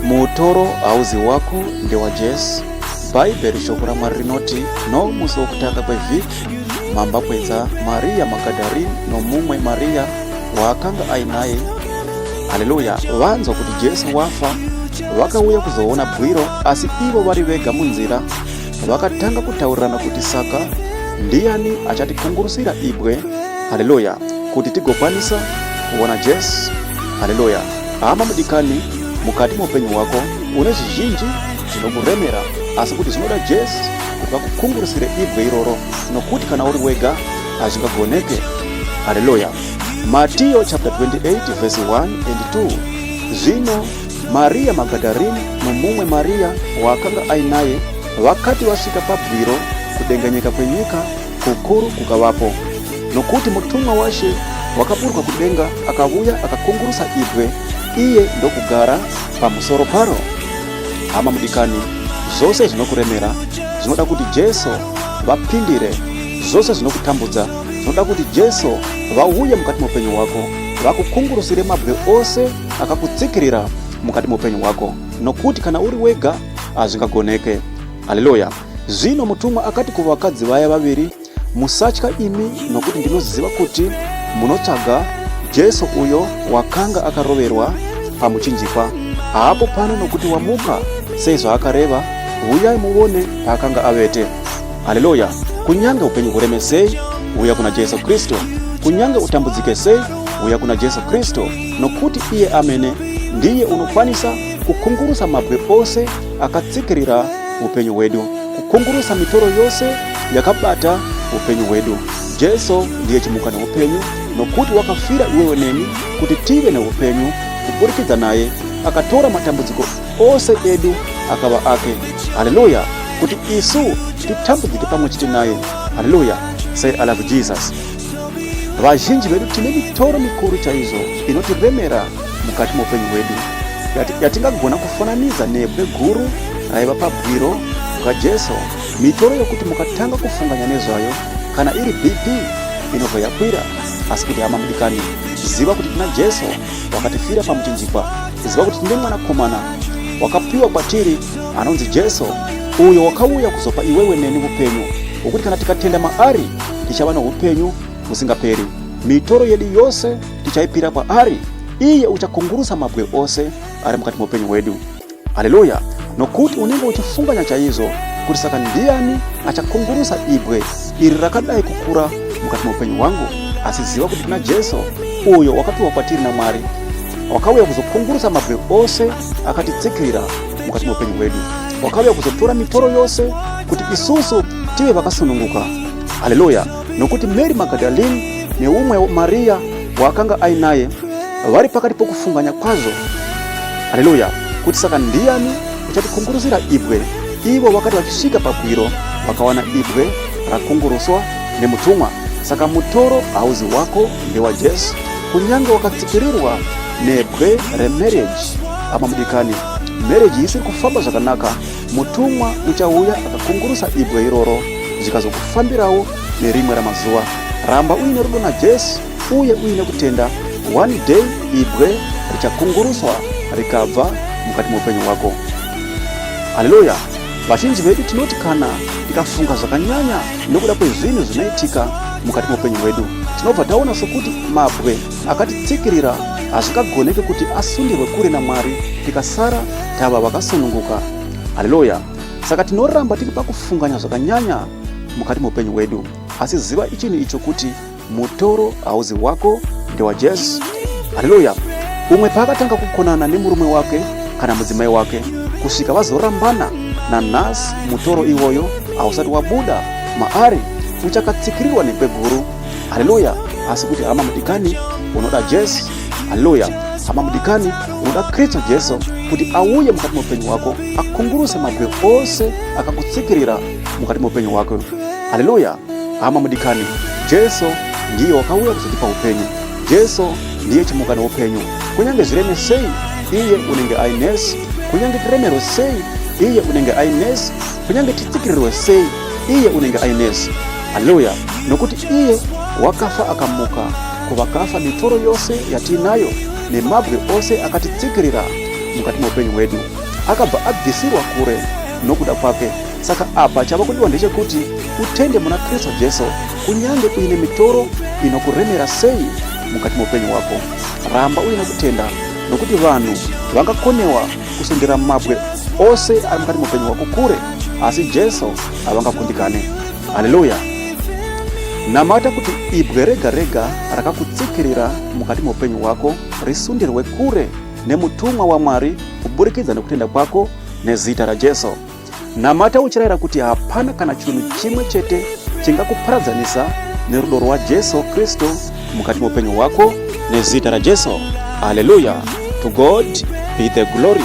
Mutoro hauzi wako, ndewaJesu. Bhaibheri shoko raMwari rinoti, Nomusi wokutanga kwevhiki, mambakwedza, Maria Magadharini nomumwe Maria waakanga ainaye, haleluya, vanzwa kuti Jesu wafa, vakauya kuzoona bwiro, asi ivo vari vega munzira vakatanga kutaurirana kuti, saka ndiani achatikungurusira ibwe, haleluya, kuti tigokwanisa kuona Jesu, haleluya. Hama mudikani, mukati moupenyu hwako une zvizhinji zvinokuremera, asi kuti zvinoda Jesu kuti vakukungurusire ibwe iroro, nokuti kana uri wega hazvingagoneke. Haleluya. Matiyo chapter 28 verse 1 and 2. Zvino Maria Magadharini nomumwe Maria waakanga ainaye vakati vasvika pabwiro, kudengenyeka kwenyika kukuru kukavapo, nokuti mutumwa waShe wakaburuka kudenga akavuya akakungurusa ibwe, iye ndokugara pamusoro paro. Hama mudikani, zvose zvinokuremera zvinoda kuti Jesu vapindire, zvose zvinokutambudza zvinoda kuti Jesu vauye mukati meupenyu hwako, vakukungurusire mabwe ose akakutsikirira mukati meupenyu hwako, nokuti kana uri wega hazvingagoneke. Haleluya! Zvino mutumwa akati kuvakadzi vaya vaviri, Musatya imi, nokuti ndinoziva kuti munotsvaga Jesu uyo wakanga akaroverwa pamuchinjikwa. Haapo pano, nokuti wamuka sezvaakareva. Uyai muvone paakanga avete. Haleluya! Kunyange upenyu hureme sei, uya kuna Jesu Kristu. Kunyange utambudzike sei, uya kuna Jesu Kristu, nokuti iye amene ndiye unokwanisa kukungurusa mabwe ose akatsikirira upenyu hwedu, kukungurusa mitoro yose yakabata upenyu hwedu. Jesu ndiye chimuka neupenyu, nokuti wakafira iwewe neni kuti tive neupenyu kuburikidza naye. Akatora matambudziko ose edu akava ake. Haleluya! Kuti isu titambudzike pamwe chete naye. Haleluya! Say I love Jesus. Vazhinji vedu tine mitoro mikuru chaizvo inotiremera mukati meupenyu hwedu yatingagona kufananidza nebwe guru raiva pabwiro bwaJesu, mitoro yokuti mukatanga kufunganya nezvayo, kana iri BP inobva yakwira. Asi kuti hama mudikani, ziva kuti tina Jesu wakatifira pamuchinjikwa. Ziva kuti tine mwanakomana wakapiwa kwatiri anonzi Jesu, uyo wakauya kuzopa iwewe neni upenyu hwokuti kana tikatenda maari tichava noupenyu husingaperi. Mitoro yedu yose tichaipira kwaari, iye uchakungurusa mabwe ose ari mukati meupenyu hwedu. Haleluya! Nokuti unenge uchifunganya chaizvo kuti saka ndiani achakungurusa ibwe iri rakadai kukura mukati meupenyu hwangu. Asi ziva kuti kuna Jesu uyo wakapiwa kwatiri naMwari, wakauya kuzokungurusa mabwe ose akatitsikirira mukati meupenyu hwedu, wakauya kuzotora mitoro yose kuti isusu tive vakasununguka. Haleluya! Nokuti Mary Magdalene neumwe Maria waakanga ainaye vari pakati pokufunganya kwazvo, haleluya, kuti saka ndiani uchatikungurusira ibwe. Ivo vakati vachisvika pabwiro vakawana ibwe rakunguruswa nemutumwa. Saka mutoro hauzi wako, ndewaJesu. Kunyange wakatsikirirwa nebwe remarriage, ama mudikani, marriage isiri kufamba zvakanaka, mutumwa uchauya akakungurusa ibwe iroro, zvikazokufambirawo nerimwe ramazuva. Ramba uine rudo naJesu uye uine kutenda. One day ibwe richakunguruswa rikabva mukati meupenyu hwako. Haleluya! Vazhinji vedu tinoti kana tikafunga zvakanyanya nokuda kwezvinhu zvinoitika mukati meupenyu hwedu, tinobva taona sokuti mabwe akatitsikirira hazvingagoneki kuti asundirwe kure naMwari, tikasara tava vakasununguka. Haleluya! Saka tinoramba tiri pakufunganya zvakanyanya mukati meupenyu hwedu, asi ziva ichinhu icho kuti mutoro hauzi wako, ndewaJesu. Haleluya! Umwe paakatanga kukonana nemurume wake kana mudzimai wake kusvika vazorambana, nanhasi mutoro iwoyo hausati wabuda maari, uchakatsikirirwa nebwe guru. Haleluya! Asi kuti hama mudikani, unoda Jesu. Haleluya! Hama mudikani, unoda Kristu Jesu kuti auye mukati meupenyu hwako, akunguruse mabwe ose akakutsikirira mukati meupenyu hwako. Haleluya! Hama mudikani, Jesu ndiye wakauya kuzotipa upenyu. Jesu ndiye chimuka neupenyu. Kunyange zvireme sei, iye unenge ainesu. Kunyange tiremerwe sei, iye unenge ainesu. Kunyange titsikirirwe sei, iye unenge ainesu. Haleluya! Nokuti iye wakafa akamuka kuvakafa, mitoro yose yatiinayo nemabwe ose akatitsikirira mukati meupenyu hwedu. Akabva abvisirwa kure nokuda kwake. Saka apa chava kudiwa ndechekuti utende muna Kristu Jesu kunyange uine mitoro inokuremera sei mukati meupenyu hwako. Ramba uine kutenda nokuti vanhu vangakonewa kusundira mabwe ose ari mukati meupenyu hwako kure, asi Jesu havangakundikane. Haleluya! Namata kuti ibwe rega rega rakakutsikirira mukati meupenyu hwako risundirwe kure nemutumwa waMwari kuburikidza nekutenda kwako nezita raJesu. Namata uchirayira kuti hapana kana chinhu chimwe chete chingakuparadzanisa nerudo rwaJesu Kristu mukati meupenyu hwako nezita raJesu. Haleluya! To God be the glory.